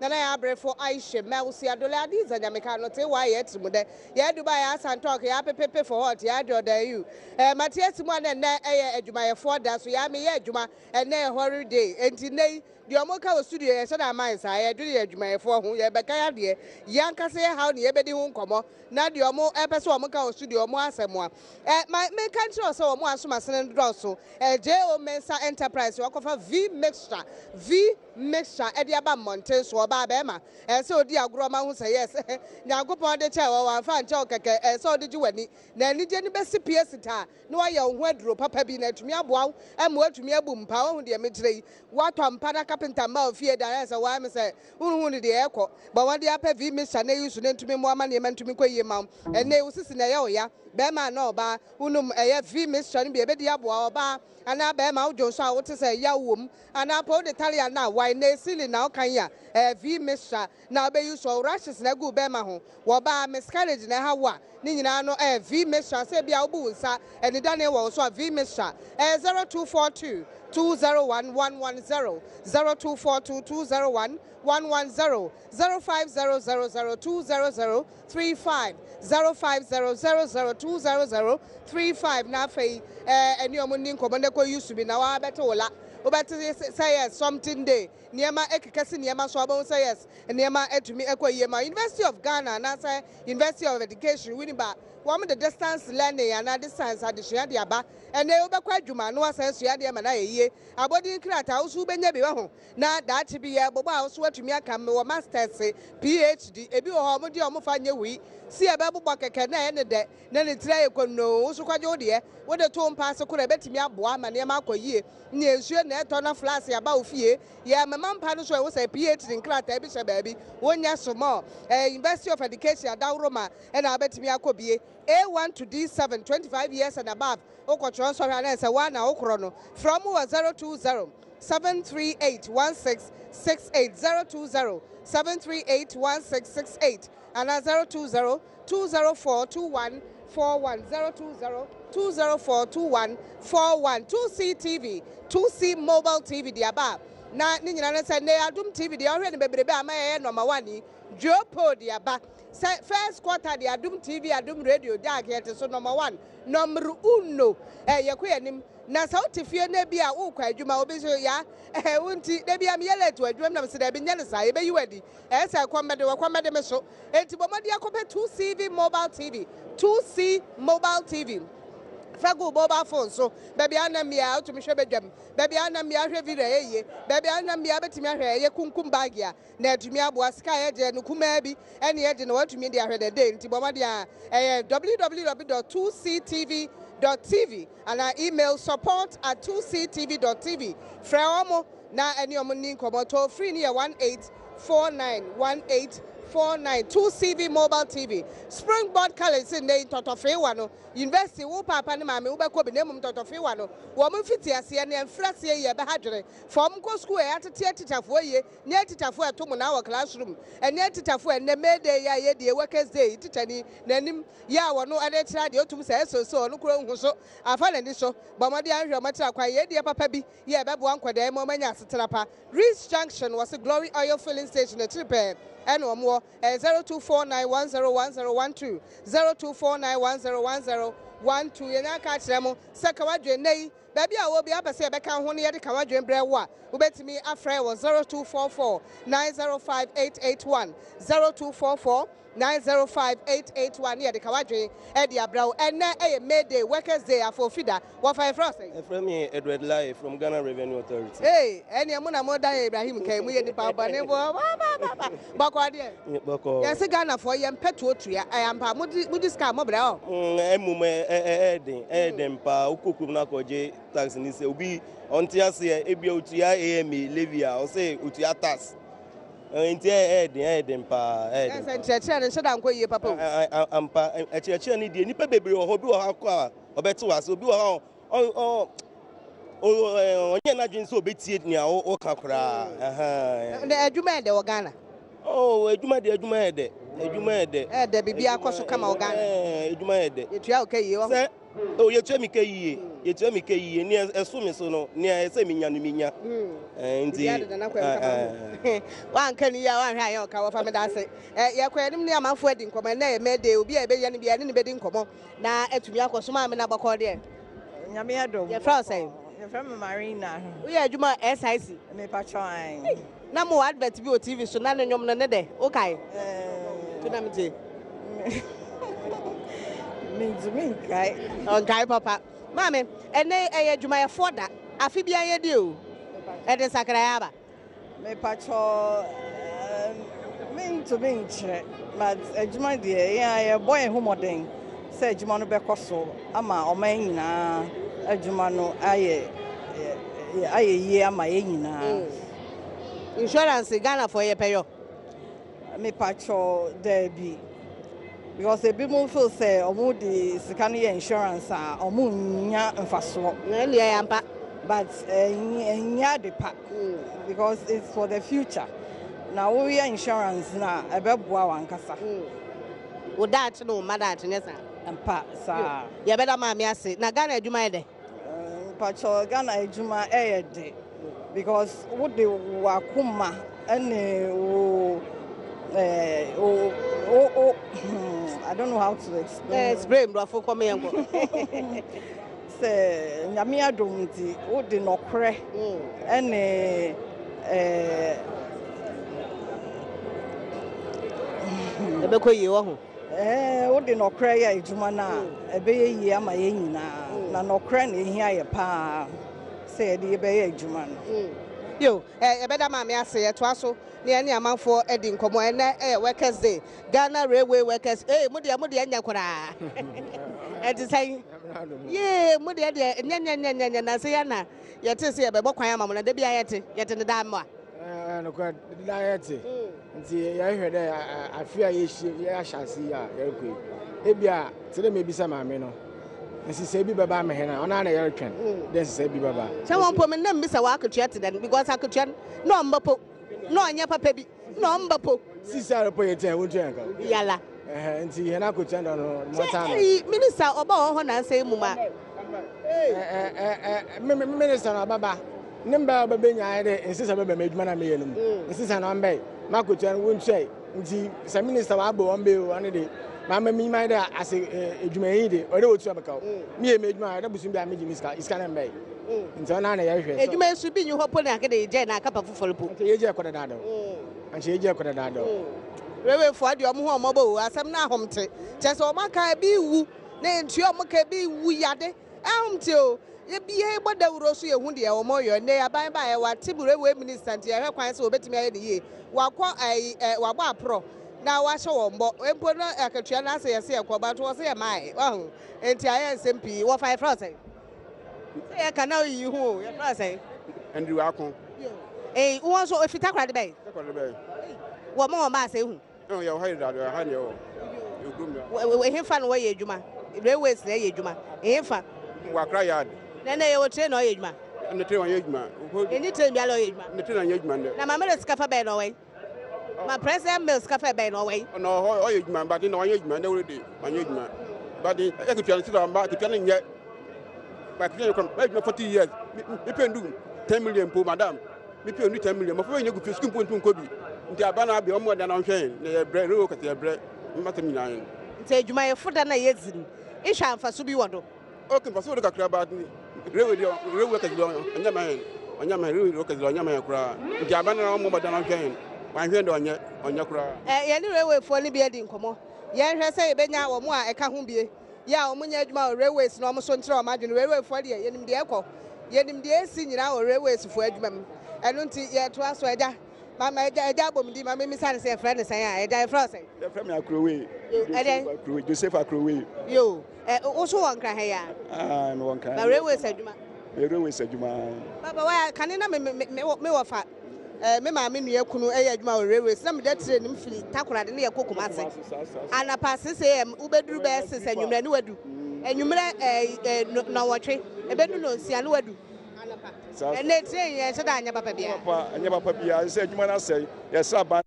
Nana Yaa Abrefo Aisha Melcy Adole Adiza Nyameka no te wa yɛ tiri mu dɛ yɛ Dubai yɛ Asan Talk yɛ apepepe for hot yɛ adwo ɔdan you eh mate asi mu a na ɛnnɛ ɛyɛ adwumayɛfoɔ da so yɛ meyɛ adwuma ɛnnɛ yɛ holiday enti nnɛ yi deɛ ɔmo ka wɔ studio yɛ hyɛ da aman saa yɛ dwene yɛ adwumayɛfoɔ ho yɛ bɛka yɛ adeɛ yɛ ankasa yɛ haw ne yɛ bɛdi ho nkɔmɔ na deɛ ɔmo ɛpɛ sɛ ɔmo ka wɔ studio ɔmo asɛm a eh ma menka nkyerɛ wo sɛ ɔmo asom asene no dɔɔso eh JO Mensah Enterprise wakɔfa V mixture V Mixture de aba mmɔnten so. Ɔbaa bɛɛma, ɛsɛ sɛ odi agorɔ ma hu sɛ yes, Nyankopɔn de kyɛɛ wo, wamfa ankyɛ wo kɛkɛ, ɛsɛ sɛ wode gye w'ani. Na anigye no bɛsi pi asi taa na woayɛ wo ho aduro papa bi na atumi aboa wo ma woatumi abu mpa. Woahu deɛ mekyerɛ yi? Woatɔ mpa na kapenta mma wo fie da, ɛyɛ sɛ woayɛ me sɛ wonhu no deɛ ɛrekɔ. Bɔ mmɔden apɛ V-mixture na yi so na ɛntumi mmoa ma nneɛma ntumi nkɔ yie mma wo. Ɛnnɛ yi wo sisi na ɛyɛ wo ya, bɛɛma anaa ɔbaa, wonom ɛyɛ V-mixture no bi a ɛbɛdi aboa wo. Ɔbaa anaa bɛɛma, wodwo nso a wote sɛ yaw wɔ mu, Anaa po wode tare anaa wine na esili na wokan yi a ɛyɛ vii mixture na wobɛyi so ɔwo rashes na agu wo bɛɛma ho wɔ ɔbaa miscarriage na ɛha wo a ne nyinaa no ɛyɛ vii mixture sɛ ebia wobu wo nsa anidane wɔ wo so a vii mixture ɛyɛ 0242 201 110 0242 201 110 05000 200 35 050 00 200 35 na afei ɛne ɔmo nni nkɔmmɔ na kɔ use bi na wabɛte wo la wobɛte sɛ yes something day nneɛma ekeka si nneɛma so abɛhu sɛ yes nneɛma atumi ɛkɔ yie ma University of Ghana anaasɛ University of Education Winneba wɔn de distance learning anaa distance adesua de aba ɛnɛ wobɛkɔ adwuma na wasan asua adeɛ ma no ayɛ yie abɔdin krataa wo so wobɛnya bi waho Na daakye bi yɛbobɔ a wo so woatumi aka mewɔ masters, PhD, ebi wɔ hɔ a wɔn deɛ wɔn fa nyɛ wui, si yɛbɛbobɔ kɛkɛ na ɛyɛ ne dɛ na ne tiri ayɛ kɔnnoo, wo so kɔgye wo deɛ wode to wo mpa ase koro ɛbɛtumi aboa ama nneɛma akɔ yie, nea nsuo na ɛtɔ na flask aba wo fie, yɛmema mpa no so ɛho sɛ PhD nkrataa bi hyɛ baabi, wonyɛ small, ɛyɛ University of Education adaworoma ɛna wobɛtumi akɔ bie, A1 to D7, 25 years and above, wokɔtwerɛ nsɔhwɛ a na ɛsɛ wo ara na wokorɔ no, frɛ wɔn wɔ 020 738 1668, 020 738 1668 anaa 020 204 2141, 020 204 2141. 2C TV, 2C Mobile TV de aba a na ne nyinaa ne sɛ nnɛ Adom TV deɛ ɔhwɛ no bebrebe a ama yɛyɛ nɔma one yi, Geopoe de aba sɛ first quarter deɛ Adom TV, Adom Radio, Jack yɛte so nɔma one, nɔmr uno, eh, yɛkɔ yɛn anim. Na sɛ wote fie na ebia worekɔ adwuma, obi nso, ya, eh, wo nti, da biara meyɛ late wɔ adwuma mu na mese daabi, nyɛ no saa, yɛbɛyi wo adi. Ɛyɛ sɛ ɛkɔm bɛde wo, ɛkɔm bɛde me so. Enti bɔ mmɔden akɔpɛ 2CV Mobile TV, 2C Mobile TV. Fa gu wo mobile phone so. Baabi a wonam biara, wotumi hwɛ badwam. Baabi a wonam biara, wohwɛ video a ɛyɛ yie. Baabi a wonam biara, wobɛtumi ahwɛ ɛyɛ kunkum bag a na atumi aboa. Sika a yɛgye no kumaa bi ne yɛgye na watumi de ahwɛ the day. Nti bɔ mmɔden a ɛyɛ www dot 2ctv dot tv anaa email support at 2ctv dot tv. Frɛ wɔn na ɛne wɔn nni nkɔmmɔ. Toll free no yɛ 1849 1849. 2CV Mobile TV. Springboard College se nnɛ yi ntɔtɔfeewa no University wo paapa ne maame wobɛkɔ bi na mmom ntɔtɔfeewa no wɔn mfitiaseɛ ne mfraseɛ yi ɛbɛha dwene. Fa wɔn kɔ sukuu a yɛatete atikyafoɔ yie. Nyɛ atikyafoɔ a ɛto monaa wɔ classroom. Ɛnyɛ atikyafoɔ a ɛnnɛ May Day yi a yɛdi yi, Workers Day yi, tikyani n'anim yɛ a wɔno ɛde kyerɛ adeɛ ɔtum sɛ ɛsoso ɔno koraa nhu so afa n'ani so. Bɔ mmɔden ara hwɛ wɔn akyiri akwan. Yei deɛ papa bi yɛ a ɛbɛboa nkwadaa yi ma wɔanya asetena pa. Rees Junction wɔse Glory Oil Filling Station akyiri pɛɛ ɛna wɔn wɔ. Ɛyɛ 0249101012, 0249101012. Yɛnya aka akyerɛ mo sɛ ka w'adwene nnɛ yi. Baabi a wowɔ biara wopɛ sɛ yɛbɛka wo ho na yɛde ka w'adwene brɛ wo a, wobɛtumi afrɛ yɛn wɔ 0244 905 881, 0244 905 881 na yɛde ka w'adwene de abrɛ wo. Ɛnnɛ yɛ May Day, Workers Day, Afoofi da. Wɔfa yɛfrɛ wo sɛn? Yɛfrɛ me Edward Laye from Ghana Revenue Authority. Hey, ɛneɛ mo na mo da yɛ Ibrahim kan, mo yɛ nipa bɔne boɔ, bɔkɔɔ deɛ. Bɔkɔɔ. Yɛse Ghanafoɔ yɛmpɛ tuo tua, ɛyɛ ampa, mo di sika a mo brɛ ɔ. Mmom ɛyɛ den, ɛyɛ den paa, wokɔ kurom na akɔgye tax ni sɛ obi ɔnte aseɛ, ebia otua AMA levy a, ɔsɛ otua tax. Nti ɛyɛ den, ɛyɛ den paa, ɛyɛ den paa. Sɛ nkyerɛkyerɛ no nhyɛ da nkɔ yie papa o. Ampa, ɛkyerɛkyerɛ no deɛ, nnipa bebree wɔ hɔ, obi wɔ hɔ akɔ a ɔbɛte wɔ ase, obi wɔ hɔ a ɔnyɛ n'adwene sɛ ɔbɛtie nea woka koraa. Na adwuma yɛ dɛ wɔ Ghana? Oh, adwuma deɛ adwuma yɛ dɛ. Adwuma yɛ dɛ. Ɛyɛ dɛ biribiara kɔ so kama wɔ Ghana. Ɛɛ adwuma yɛ dɛ. Yɛtua wo ka yie wɔ. Sɛ o yɛtua mi ka yie yɛtua mi ka yie nea ɛso mi so no nea ɛsɛ mi nya no mi nya. Ɛɛ nti. Biribiara deda n'akwan mu kama ho. Wanka ne yie a wanhwɛ ayɛ ɔka wɔfa meda ase. Ɛ yɛkɔ yɛnim ne amanfoɔ adi nkɔmmɔ ɛnɛ yɛ May Day obi a yɛbɛyɛ no biara ne ne bɛdi nkɔmmɔ na atumi akɔ so maame no abɔkɔ deɛ. Nyame adom. Yɛfrɛ wo sɛn? Yɛfrɛ me Marina. Woyɛ adwuma wɔ SIC? Mepakyɛw ae. Na mo wɔ advert bi wɔ TV so na ne nnwom no ne dɛ, wokae? To na metie. Mentumi nkae. Ɔnkae papa. Maame, ɛnɛ ɛyɛ adwumayɛfoɔ da. Afe biara yɛdi o. Ɛde nsakraeɛ aba? Mepakyɛw mentumi nkyerɛ but adwuma deɛ yɛn a yɛbɔ yɛn ho mmɔden sɛ adwuma no bɛkɔ so ama ɔman nyinaa adwuma no ayɛ ayɛ yie ama yɛn nyinaa. Insurance Ghanafoɔ yɛpɛ yɔ. Mepakyɛw daabi because ebinom feel sɛ ɔmo de sika no yɛ insurance a ɔmo nya mfasoɔ. Na ɛndeɛ ɛyɛ ampa. But ɛnyɛ ade pa because it's for the future. Na woyɛ insurance na ɛbɛboa w'ankasa. Wo daakye ne wo mma daakye nyɛ saa? Ampa saa. Yɛbɛda maame ase. Na Ghana adwuma yɛ dɛ? Mpakyɛw Ghana adwuma ɛyɛ de because wode w'akoma ɛne wo ɛɛ wo wo I don't know how to explain. Explain brɔfo kɔ me yɛn kɔ. Sɛ Nyame adom nti wode nɔkorɛ ɛne ɛɛ. Ɛbɛkɔ yie wɔ ho. Ɛɛ wode nɔkorɛ yɛ adwuma no a ɛbɛyɛ yie ama yɛn nyinaa na nɔkorɛ na ehia yɛ paa sɛ yɛde yɛbɛyɛ adwuma no. Yo, yɛbɛda maame ase yɛtoa so ne yɛne amanfoɔ adi nkɔmmɔ. Ɛnɛ ɛyɛ Workers Day, Ghana Railway Workers. Ee, mo deɛ mo deɛ nyɛ koraa. Ɛte sɛn? Yee, mo deɛ deɛ nyɛ nyɛ nyɛ nyɛ nyɛ na sɛ yɛ na yɛte sɛ yɛbɛbɔ kwan ama mo na da bi a yɛte yɛte ne daa mmoa. Nokorɛ daa yɛte nti yɛhwɛ dɛ afe a yɛhyia yɛahyɛ ase yi a yɛrekɔ yi ebia te dɛ mebisa maame no nsesɛe bi bɛba amehɛn a ɔno ara na yɛretwɛn dɛ nsesɛe bi bɛba. Sɛ wɔn mpo me nam bisa wɔ akatua te dɛn because akatua no na ɔmba po na ɔnyɛ papa bi na ɔmba po. Sisi a repɔ yɛ tia wontua yɛn ka. Yala. Ɛhɛn nti hɛn akatua da no mɔtaa no. Sɛ eyi minister ɔba wɔ hɔ nansa yi mu ma. Minister no ɔbɛba ne mba a ɔbɛbɛ nyinaa dɛ nsesa bɛba m'edwuma na meyɛ no mu nsesa na ɔmbɛn m'akotua no wontuae nti sɛ minister wabɔ wɔn bɛ o ɔno de mama mi man dɛ ase edwumayɛnyi de ɔdɛ wotua me ka o meyɛ m'edwuma a ɔdɛ bosom bi a megye me sika sika no mbɛn nti ɔno na yɛhwɛ edwuma yi so bi nyi hɔ po na akede yɛgyae na akapa foforɔ po nkyɛ yɛgyae kɔ dadaada o nkyɛ yɛgyae kɔ dadaada o Railwayfoɔ deɛ ɔmo ho ɔmo bɔ o asɛm no ahomte kyerɛ sɛ ɔmo aka ebi wu na ntua ɔmo ka ebi wu yade ahomte o ebi bɔ dawuro so yɛhu deɛ ɔmo yɔ nnɛ aban baeɛ wate mu railway minister nti yɛhwɛ kwan sɛ wɔbɛtumi ayɛ ne yie wakɔ ɛyi ɛ wabɔ aporɔ na wahyɛ wɔn bɔ mpo na akatua no asɛ yɛsɛ yɛkɔ ba nso wɔsɛ yɛ maae wahu nti ayɛ nsɛm pii wɔfa yɛfrɛ wo sɛn sɛ yɛka na oyiyi ho o yɛfrɛ wo sɛn Andrew Ako. Ee, wɔn nso efi Takoradi bɛn? Takoradi bɛn. Wɔn ma wɔn ba asɛ ehu. Ɛn yɛ ɔha yi dada ha ni ɛwɔ. Ɛhefa na wɔyɛ adwuma? Railways na ɛyɛ adwuma. Ɛhefa? Wɔ Accra yard. Na ɛnɛ yɛwɔ train na ɔyɛ adwuma. Ɛnɛ train wɔnyɛ adwuma. Ɛni train biara ɔyɛ adwuma. Ɛnɛ train wɔnyɛ adwuma ndɛ. Na maame de sika fa bɛn na ɔwɔ yi? Ma President Mills sika fa bɛn na ɔwɔ yi? Ɔna ɔhɔ ɔyɛ adwuma but na wɔnyɛ adwuma ndɛ wɔde de wɔnyɛ adwuma. But ɛyɛ ketewa no sika mba ketewa no nyɛ. But ketewa no kɔ mɛ adwuma 40 years. Me pɛ ndu 10 million po madam. Me pɛ ndu 10 million. Mɔfra bɛ nyɛ gu fie sukuu mpo ntu nkɔ bi. Nti aba na abɛ ɔmo ɛda na ɔnhwɛ yɛn na yɛ brɛ rewo kɛse yɛ brɛ. Mmasɛm nyinaa yɛn. Nti adwumayɛfo da no a yɛdzi no, ehwɛ a mfaso bi wɔ do? Okay, mfaso wɔ do kakra but railway deɛ railway workers deɛ ɔnyɛ ma yɛn ɔnyɛ ma yɛn railway workers deɛ ɔnyɛ ma yɛn koraa. Nti aban no ɔmo bɔ da na ɔnhwɛ yɛn. Wanhwɛ yɛn deɛ ɔnyɛ ɔnyɛ koraa. Ɛ yɛne railwayfoɔ no bi adi nkɔmmɔ. Yɛnhwɛ sɛ yɛbɛnya wɔn a ɛka ho bie. Yɛ a wɔnyɛ adwuma wɔ railways no wɔn nso nkyerɛ wɔn adwene. Railwayfoɔ deɛ yɛnim deɛ ɛkɔ. Yɛnim deɛ ɛsi nyinaa wɔ railwaysfoɔ adwuma mu. Ɛno nti yɛtoa so agya. Mama agya agya abɔ me din ma memmisa no sɛ yɛfrɛ no sɛn a agya yɛfrɛ wo sɛn? Yɛfrɛ me Akrowei. Yo, ɛdɛn? Joseph Akrowei. Joseph Akrowei. Yo, ɛ wo so wɔ Nkran ha yi a? Ah, mewɔ Nkran. Na railways adwuma? Meyɛ railways adwuma. Papa wa kane na me me me me wɔ fa eh, me maame nua kunu ɛyɛ adwuma wɔ railways na meda train mu firi Takoradi ne yɛkɔ Kumasi. Anapa 6 am wobɛduru bɛyɛ 6 anwummerɛ ne wadu. Anwummerɛ eh, eh, nɔnwɔtwe ɛbɛdu nɔnsia ne wadu. Anapa. Ɛnɛ train yɛn nhyɛ da anyɛ papa biara. Papa, ɛnyɛ papa biara. Sɛ adwuma no asɛe, yɛsrɛ aban.